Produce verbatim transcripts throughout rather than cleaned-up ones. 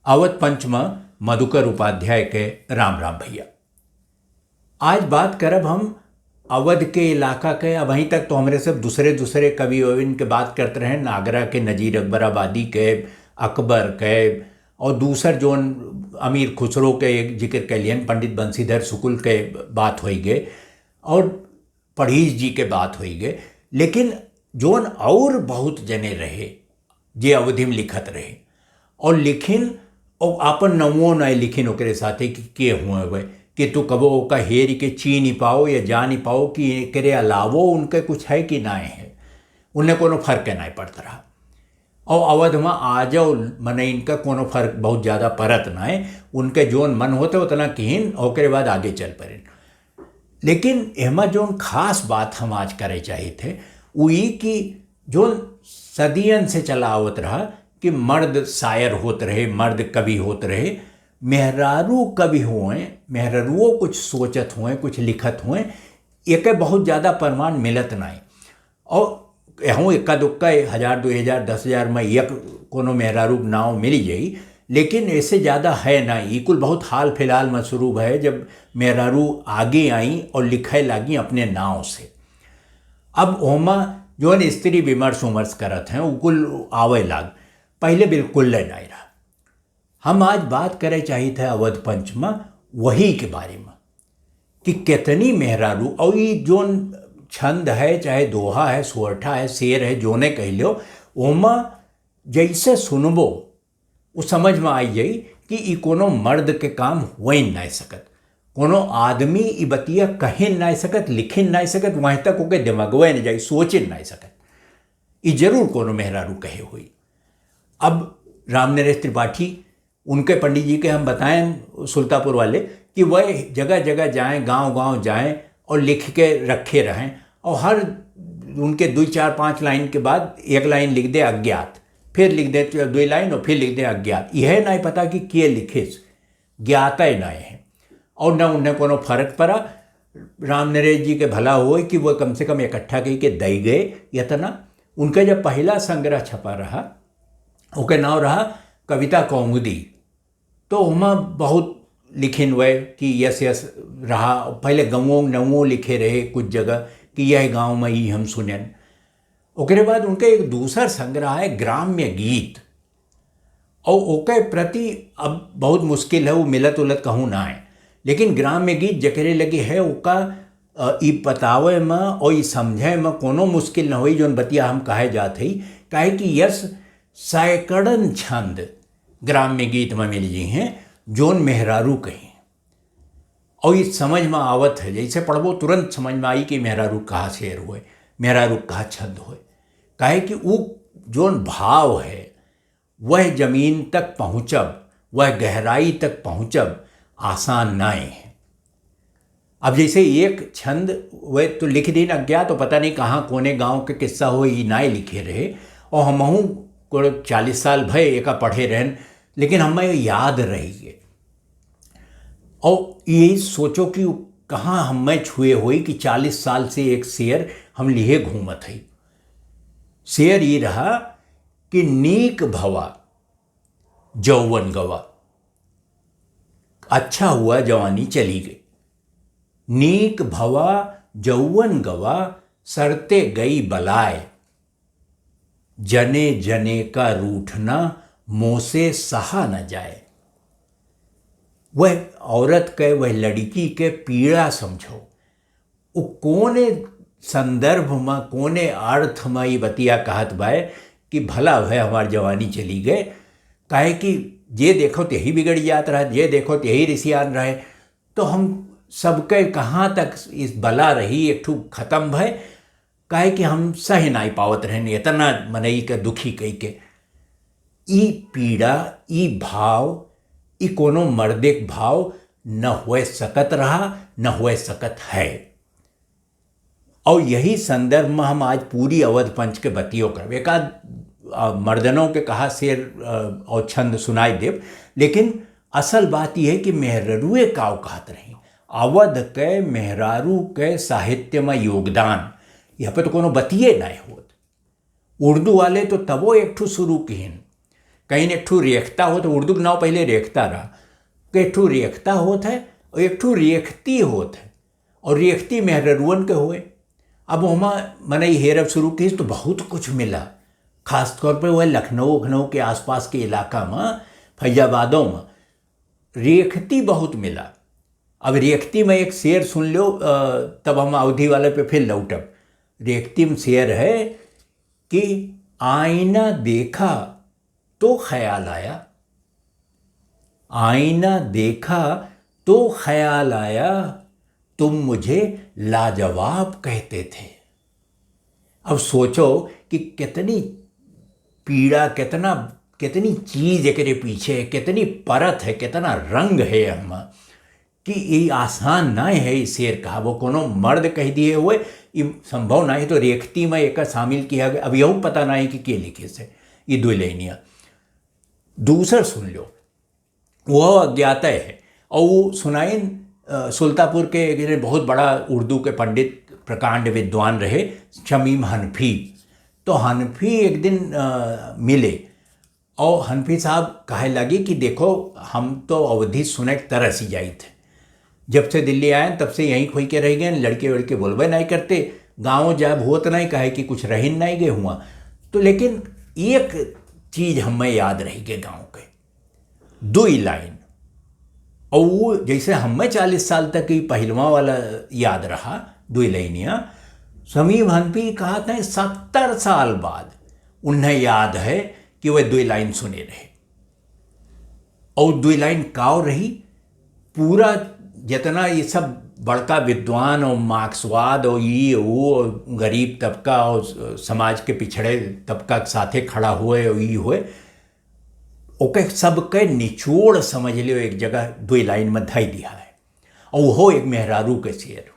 अवध पंच म मधुकर उपाध्याय के राम राम भइया। आज बात करब हम अवध के इलाका के। अबहीं तक तो हमरे सब दूसरे दूसरे कवि कवियन के बात करत रहेन, आगरा के नजीर अकबराबादी के, अकबर के, और दूसर जौन अमीर खुसरो के जिक्र कैलियन, पंडित बंसीधर शुक्ल के बात होइ गए, और पढ़ीस जी के बात होइ गए, लेकिन जौन और बहुत जने रहे जे अवधी में लिखत रहे, और लिखिन, और आपन नवो नाय लिखिन ओकरे साथे कि के हुए वे, कि तू कबो ओका हेर के चीन्हि पाओ या जानि पाओ कि एकरे अलावो उनके कुछ है कि नाय है, उन्हें कोनो फर्क नाय पड़त रहा। और अवध में आ जाओ, मने इनका कोनो फर्क बहुत ज्यादा परत नाय, उनके जौन मन होते उतना किहिन, ओकरे बाद आगे चल पड़िन। लेकिन एमा जौन खास बात हम आज करे चाहित है, उ ई कि जौन सदियन से चला आवत रहा कि मर्द शायर होत रहे, मर्द कवि होत रहे, मेहरारू कवि होए, मेहरारुओ कुछ सोचत होए, कुछ लिखत होए, एके बहुत ज्यादा प्रमाण मिलत नाई। और एहू इक्का दुक्का हजार, दुई हजार, दस हजार में एक कोनो मेहरारू के नाव मिल जाई, लेकिन ऐसे ज्यादा है ना। ई कुल बहुत हाल फिलहाल में शुरू भए, जब मेहरारू आगे आई और लिखे लागी अपने नाव से। अब ओमा जौन स्त्री विमर्श उमर्श करत हैं, उ कुल आवे लाग, पहले बिल्कुल नहीं रहा। हम आज बात करे चाहित है अवध पंच में वही के बारे में कि कितनी मेहरारू, और ई जौन छंद है, चाहे दोहा है, सोरठा है, शेर है, जोने कह लो, ओमा जैसे सुनबो, उ समझ में आई जाई कि ई कोनो मर्द के काम हो ही नहीं सकत। कोनो आदमी ई बतिया कहे नहीं सकत, लिखे नहीं सकत, वहीं तक ओके दिमागवे नहीं जाई, सोचे नहीं सकत। ई जरूर कोनो मेहरारू कहे हुई। अब रामनरेश त्रिपाठी, उनके पंडित जी के हम बताएं, सुल्तापुर वाले, कि वह जगह जगह जाएं, गांव गांव जाएं और लिख के रखे रहें, और हर उनके दो चार पांच लाइन के बाद एक लाइन लिख दे अज्ञात, फिर लिख दे दो लाइन और फिर लिख दे अज्ञात। यह नहीं पता कि के लिखे, ज्ञाता ही नहीं है, और न उन्हें कोनो फर्क पड़ा। रामनरेश जी के भला होए कि वो कम से कम इकट्ठा कई के दई गए इतना। उनका जब पहला संग्रह छपा रहा, ओके नाव रहा कविता कौमुदी, तो ओमा बहुत लिखिन हुए कि यस यस रहा। पहले गाँवों नवों लिखे रहे कुछ जगह कि यह गाँव में ई हम सुनेन। ओकरे बाद उनके एक दूसर संग्रह है ग्राम्य गीत, और ओके प्रति अब बहुत मुश्किल है, वो मिलत उलत कहूँ ना है, लेकिन ग्राम्य गीत जकरे लगे है, ओका, अ, ई बतावे में और ई समझे में कोनो मुश्किल न होई, जौन बतिया हम कहे जात हई, काहे कि यस सैकड़न छंद ग्राम्य गीत में मिल जी हैं, जौन मेहरारू कहीं। और ई समझ में आवत है, जैसे पढ़बो तुरंत समझ में आई कि मेहरारू कहा शेर होए, मेहरारू कहा छंद होए, काहे कि उ जौन भाव है, वह जमीन तक पहुँचब, वह गहराई तक पहुँचब आसान नाय है। अब जैसे एक छंद वह तो लिख दीन अज्ञात, तो पता नहीं कहाँ कोने गांव के किस्सा हो, ई नाय लिखे रहे, और हमहूँ को चालीस साल भय एका पढ़े रहन, लेकिन हमें याद रही है। और यही सोचो कि उ कहाँ हमें छुए होई कि चालीस साल से एक शेर हम लिहे घूमत हई। शेर ई रहा कि नीक भवा जौवन गवा, अच्छा हुआ जवानी चली गई। नीक भवा जौवन गवा, सरते गई बलाय। जने जने का रूठना मोसे सहा न जाए। वह औरत के, वह लड़की के पीड़ा समझो। उ कोने संदर्भ में, कोने अर्थ में ई बतिया कहत बाय कि भला है हमार जवानी चली गए, काहे कि जे देखो तेही बिगड़ जात रहे, जे देखो तेही रिसियान रहे, तो हम सबके कहाँ तक इस बला रही, एक ठू खत्म भय, काहे कि हम सह नाई पावत रहन इतना मनई के दुखी कई के। ई पीड़ा, ई भाव, ई कोनो मर्दे के भाव न होए सकत रहा, न होए सकत है। और यही संदर्भ में हम आज पूरी अवध पंच के बतियो करब। एक आध, अ, मर्दनों के कहा शेर, अ, और छंद सुनाई देब, लेकिन असल बात यह है कि मेहररुए काव कहत रही। अवध के मेहरारू के साहित्य में योगदान, यह पे तो कोनो बतिये नहीं होत। उर्दू वाले तो तबो एक ठो शुरू किहिन कहीं एक ठो रेखता होत, उर्दू के नाव पहिले रेखता रहा, एक ठो रेखता होत है और एक ठो रेखती होत है। और रेखती मेहररुअन के होए। अब वहाँ मनई हेरब शुरू किहिस तो बहुत कुछ मिला, खासतौर पे वह लखनऊ, लखनऊ के आसपास के इलाका में, फैजाबादों में रेखती बहुत मिला। अब रेखती में एक शेर सुन लो, अ, तब हम अवधी वाले पे फिर लौटब। रेखती में शेर है कि आईना देखा तो ख्याल आया, आईना देखा तो ख्याल आया, तुम मुझे लाजवाब कहते थे। अब सोचो कि कितनी पीड़ा, कितना, कितनी चीज एकरे पीछे है, कितनी परत है, कितना रंग है एहमा, कि ई आसान नाहीं है ई शेर कहावो। कोनो मर्द कहि दिहे होए, ई संभव नाहीं है, तो रेखती में एका शामिल किहा गए। अब यहू पता नाहीं कि के लिखे से ई दुइ लाइनिया। दूसर सुन लो, वह अज्ञात है। और वो सुनाइन, अ, सुल्तापुर के एक बहुत बड़ा उर्दू के पंडित, प्रकांड विद्वान रहे, शमीम हनफी। तो हनफी एक दिन, अ, मिले और हनफी साहब कहे लगे कि देखो, हम तो अवधी सुने के तरस ही जाइत है। जब से दिल्ली आए तब से यहीं खोई के रह गए, लड़के वड़के बोलबे नहीं करते, गाँव जाब होत नहीं, कहे कि कुछ रहिन नहीं गए हुआ। तो लेकिन एक चीज हमें याद रही के गाँव के, दुई लाइन। और वो जैसे हमें चालीस साल तक ई पहिलवा वाला याद रहा, दुई लाइनिया, शमीम हनफी कहत हैं सत्तर साल बाद उन्हें याद है कि वह दुई लाइन सुने रहे। और दुई लाइन काव रही, पूरा जितना ये सब बड़का विद्वान और मार्क्सवाद और ये वो और गरीब तबका और समाज के पिछड़े तबका के साथे खड़ा हुए और ये हुए, ओके सबके निचोड़ समझ लियो, एक जगह दुई लाइन में धई दिया है। और वो एक मेहरारू के शेर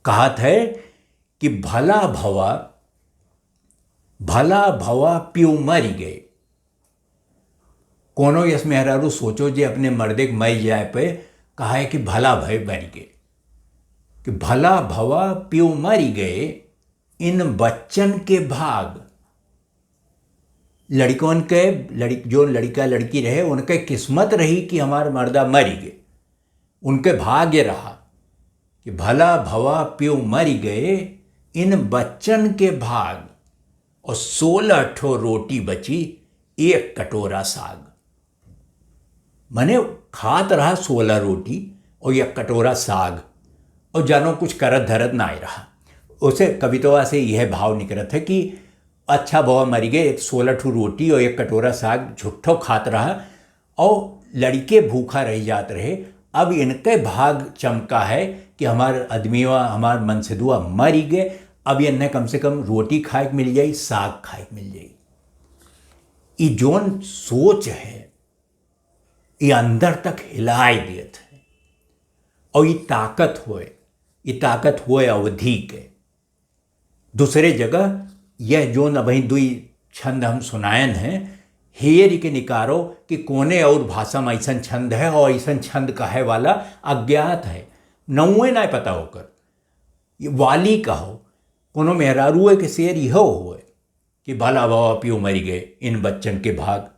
कहत है कि भला भवा, भला भवा पियो मरि गए। कोनो यस मेहरारू सोचो जे अपने मर्दे के मरि जाए पे कहा है कि भला भय मरि गए, कि भला भवा पियो मरि गए, इन बच्चन के भाग। लड़कन के, लड़क-, जो लड़का लड़की रहे, उनके किस्मत रही कि हमार मर्दा मरि गए, उनके भाग्य रहा कि भला भवा पियो मरि गए, इन बच्चन के भाग, और सोलह ठो रोटी बची, एक कटोरा साग। मने खात रहा सोलह रोटी और एक कटोरा साग, और जानो कुछ करत धरत ना रहा। उसे कवितवा से यह भाव निकलत है कि अच्छा भवा मरि गए, एक सोलह ठो रोटी और एक कटोरा साग झुट्ठो खात रहा, और लड़के भूखा रह जात रहे। अब इनके भाग चमका है कि हमार आदमीवा, हमार मनसेधुआ मरि गए, अब इन्हें कम से कम रोटी खाए के मिल जाई, साग खाए के मिल जाई। ई जोन सोच है, ई अंदर तक हिलाए देत है। और ई ताकत होए, ई ताकत होए अवधी के। दूसरे जगह यह जोन अबहीं दुई छंद हम सुनायन हैं, हेर के निकारो कि कोने और भाषा में ऐसन छंद है और ऐसन छंद कहे वाला अज्ञात है, नौवे ना पता होकर। ये वाली कहो, कोनो मेहरारुए के शेर यह होए कि भला भवा पियो मरि गए, इन बच्चन के भाग,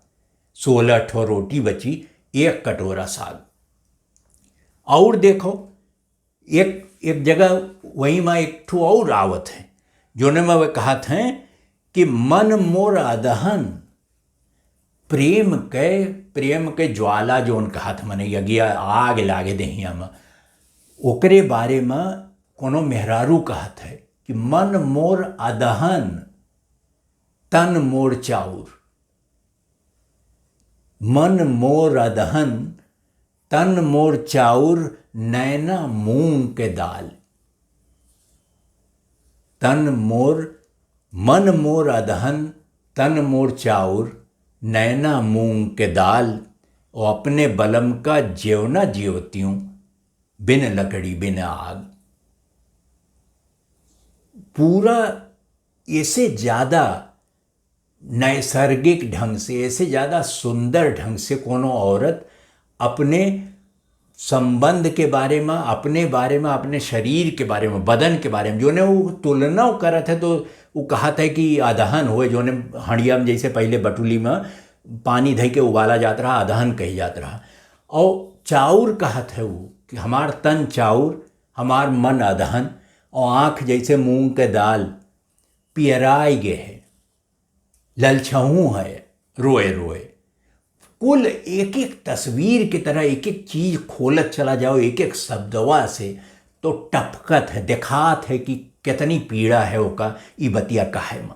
सोलह ठो रोटी बची, एक कटोरा साग। और देखो, एक, एक जगह वही में एक ठो और आवत है, जोने में वे कहत हैं कि मन मोर अदहन, प्रेम के, प्रेम के ज्वाला जोन कहत, मने यगिया आग लागे देहिया में, ओकरे बारे में कोनो मेहरारू कहत है कि मन मोर अदहन, तन मोर चाउर। मन मोर अदहन, तन मोर चाउर, नैना मूंग के दाल। तन मोर, मन मोर अदहन, तन मोर चाउर, नैना मूंग के दाल। और अपने बलम का जेवना जेवतियों, बिन लकड़ी बिन आग। पूरा ऐसे ज्यादा नैसर्गिक ढंग से, ऐसे ज्यादा सुंदर ढंग से कोनो औरत अपने संबंध के बारे में, अपने बारे में, अपने शरीर के बारे में, बदन के बारे में, जोने वो तुलना वो करत है, तो वो कहत है कि अदहन होए, जोने हंडिया में जैसे पहले बटुली में पानी धइ के उबाला जात रहा, अदहन कही जात रहा। और चाउर कहत है वो कि हमार तन चाउर, हमार मन अदहन, और आँख जैसे मूंग के दाल, पियराई गए है, ललछहू है रोए रोए। कुल एक एक तस्वीर की तरह एक एक चीज खोलत चला जाओ, एक एक शब्दवा से तो टपकत है, देखात है कि कितनी पीड़ा है ओका ई बतिया कहे में।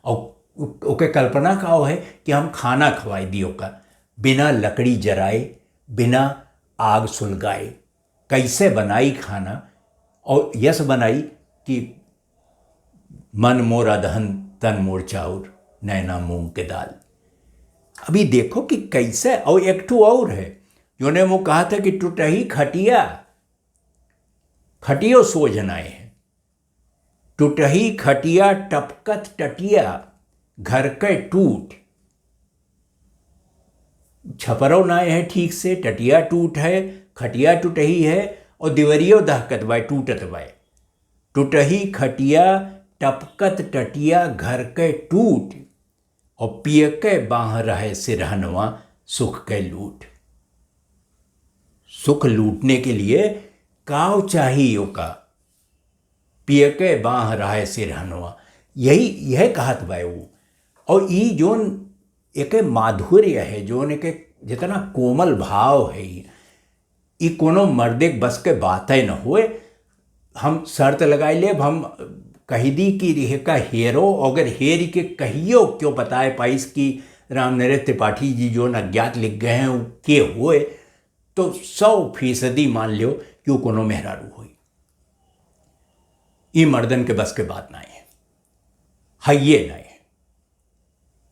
और उ-, ओके कल्पना का है कि हम खाना खवाई दी ओका, बिना लकड़ी जराए, बिना आग सुलगाए, कैसे बनाई खाना, और यस बनाई कि मन मोर अदहन, तन मोर चाउर, नैना मूंग के दाल। अभी देखो कि कैसे, और एक ठो और है, जोने वो कहा था कि टूटही खटिया, खटियो सोझ नाय है। टूटही खटिया टपकत टटिया घर के टूट। छपरो नाय है ठीक से, टटिया टूट है, खटिया टूटही है और दिवरियो दहकत बाय, टूटत बाय। टूटही खटिया टपकत टटिया घर के टूट, और पिय के बाँह रहे सिरहनवा सुख के लूट। सुख लूटने के लिए काव चाही ओका, पिय के बाँह रहे सिरहनवा। यही, यह कहत बाय वो। और ई जोन एके माधुर्य है, जोन एके जितना कोमल भाव है, ई कोनो मर्दे के बस के बाते न होए। हम शर्त लगाई लेब, हम कही दी कि एका हेरो, अगर हेर के कहियो क्यों बताए पाइस कि राम नरेश त्रिपाठी जी जोन अज्ञात लिख गए हैं, वो के होए, तो सौ फीसदी मान लियो कि वो कोनो मेहरारू होई। ई मर्दन के बस के बात नाय है, है ये नाय है।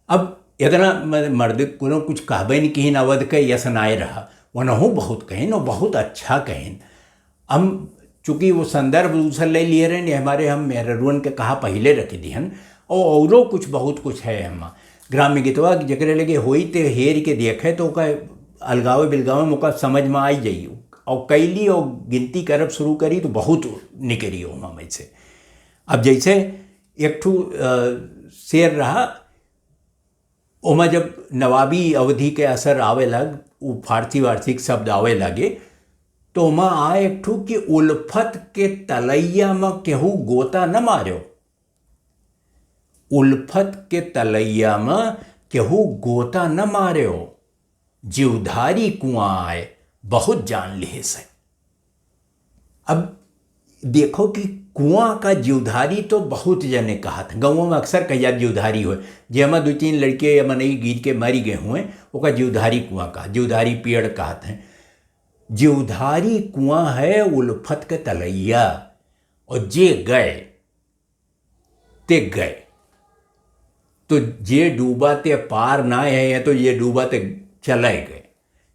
अब इतना म-, मर्द कोनो कुछ कहबे नहीं किहिन, अवध के यस नाय रहा, वनहु बहुत कहिन और बहुत अच्छा कहिन। हम चूँकि वो संदर्भ दूसर ले लिए रहे, नहीं हमारे हम मेहररुअन के कहा पहिले रख दिहन, और औरो कुछ बहुत कुछ है हम ग्राम्य गीतवा के जकरे लगे होई ते हेर के देखे तो ओका अलगावे बिलगावे में ओका समझ में आई जाई, और कैली और गिनती करब शुरू करी तो बहुत निकरी ओमा में से। अब जैसे एक ठू, अ, शेर रहा, ओमा जब नवाबी अवधी के असर आवे लग, उ फारसी वारसी के शब्द आवे लगे, तो ओमा आए एक ठू कि उल्फत के तलैया में केहू गोता न मार्यो। उल्फत के तलैया में केहू गोता न मार्यो। जीवधारी कुआं आए, बहुत जान लिहे से। अब देखो कि कुआं का जीवधारी तो बहुत जने कहत हैं। गाँवों में अक्सर कहिया जीवधारी होए, जे हमार दो तीन लड़के या मनई गिर के मरी गए हुए, ओका जीवधारी कुआं कहा, जीवधारी पेड़ कहत हैं। जीवधारी कुआं है उल्फत के तलैया, और जे गए, ते गए। तो जे डूबा ते पार ना है, या तो ये डूबा ते चले गए।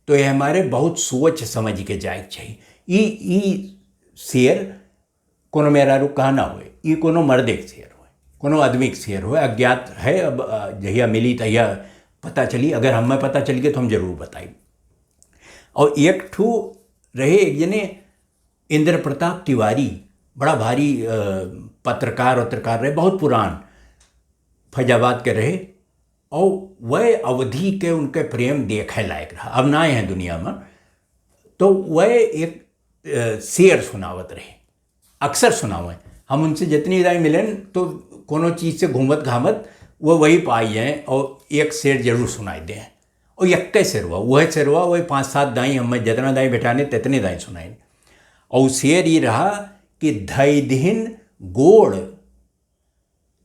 तो ये हमारे बहुत सोच समझ के जाए के चाहिए। ई, ई शेर कोनो मेहरारू कहा ना होए, ई कोनो मर्दे के शेर होए, कोनो आदमी के शेर होए, अज्ञात है। अब, अ, जहिया मिली तहिया पता चली, अगर हमें पता चल गया तो हम जरूर बताई। और एक ठू रहे एक जने इंद्र प्रताप तिवारी, बड़ा भारी, अ, पत्रकार वत्रकार रहे, बहुत पुरान फैजाबाद के रहे, और वह अवधी के उनके प्रेम देखे लायक रहा। अब ना है दुनिया में, तो वह एक, अ, शेर सुनावत रहे, अक्सर सुनावे। हम उनसे जितनी दाई मिलेन तो कोनो चीज से घूमत घामत वो वही पाई हैं और एक शेर जरूर सुनाई दें। और यक्के शेरवा, वह शेरवा, वही पाँच सात दाई, हम जितना दाई बैठाने तितने दाई सुनाई। और शेर ये रहा कि धई दिहिन गोड़,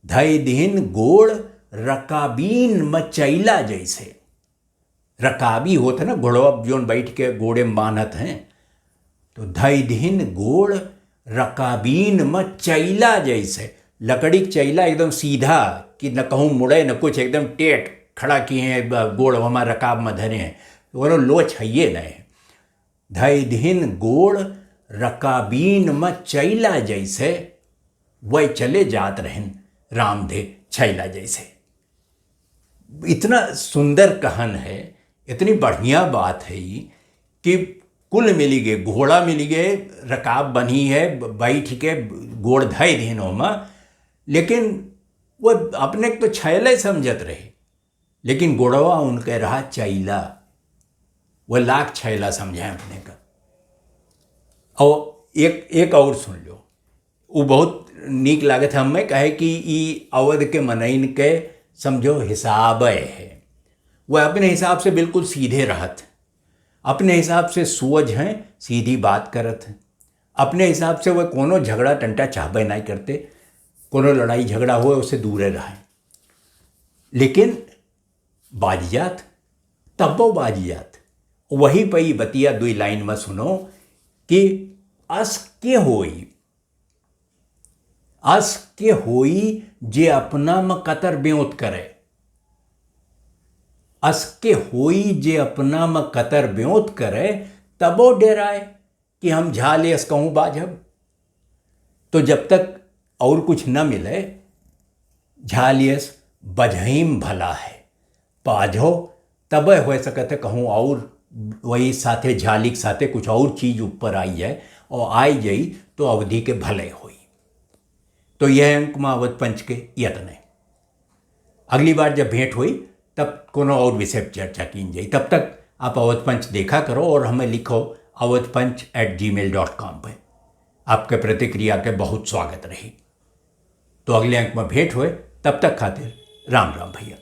धई दिहिन गोड़ रकाबीन मचैला जैसे। रकाबी होत है ना, घोड़वा जोन बैठ के गोड़े में बांधत हैं, तो धई दिहिन गोड़ रकाबीन मचैला जैसे। लकड़ी के चैला एकदम सीधा कि न कहूँ मुड़े न कुछ, एकदम टेट खड़ा किए हैं, ब-, गोड़ हमार रकाब में धरे हैं, तो बोलो लोच है ये नहीं। धई दिहिन गोड़ रकाबीन मचैला जैसे, वह चले जात रहन रामधे छैला जैसे। इतना सुंदर कहन है, इतनी बढ़िया बात है ई कि कुल मिली गए, घोड़ा मिली गए, रकाब बनी है, ब-, बैठ के गोड़ धई दिहिन ओमा, लेकिन वो अपने को तो छैले समझत रहे। लेकिन गोड़वा उनके रहा चैला, वह लाख छैला समझे अपने का। और एक एक और सुन लो, वो बहुत नीक लागत है हमें, कहे कि ई अवध के मनइन के समझो हिसाब है। वह अपने हिसाब से बिल्कुल सीधे रहत, अपने हिसाब से सोझ हैं, सीधी बात करत हैं, अपने हिसाब से वह कोनो झगड़ा टंटा चाहबे नहीं करते, कोनो लड़ाई झगड़ा होए उससे दूरे रहें। लेकिन बाजियात, तब्बो बाजियात। वही पई बतिया दुई लाइन में सुनो कि अस के होई, अस के होई जे अपना में कतर ब्योंत करे, अस के होई जे अपना में कतर ब्योंत करे, तबो डेराए कि हम झाल यस कहूँ बाजब। तो जब तक और कुछ न मिले, झाल यस बजहीम भला है, बाजो, तबे हो सकत है कहूँ और वही साथे झाली के साथे कुछ और चीज ऊपर आई है और आई जाई तो अवधी के भले होई। तो यह अंक में अवध पंच के यतने। अगली बार जब भेंट होई तब कोनो और विषय पर चर्चा कीन जाई। तब तक आप अवध पंच देखा करो और हमें लिखो Awadh Panch at Gmail dot com पे। आपके प्रतिक्रिया के बहुत स्वागत रही। तो अगले अंक में भेंट होए, तब तक खातिर राम राम भैया।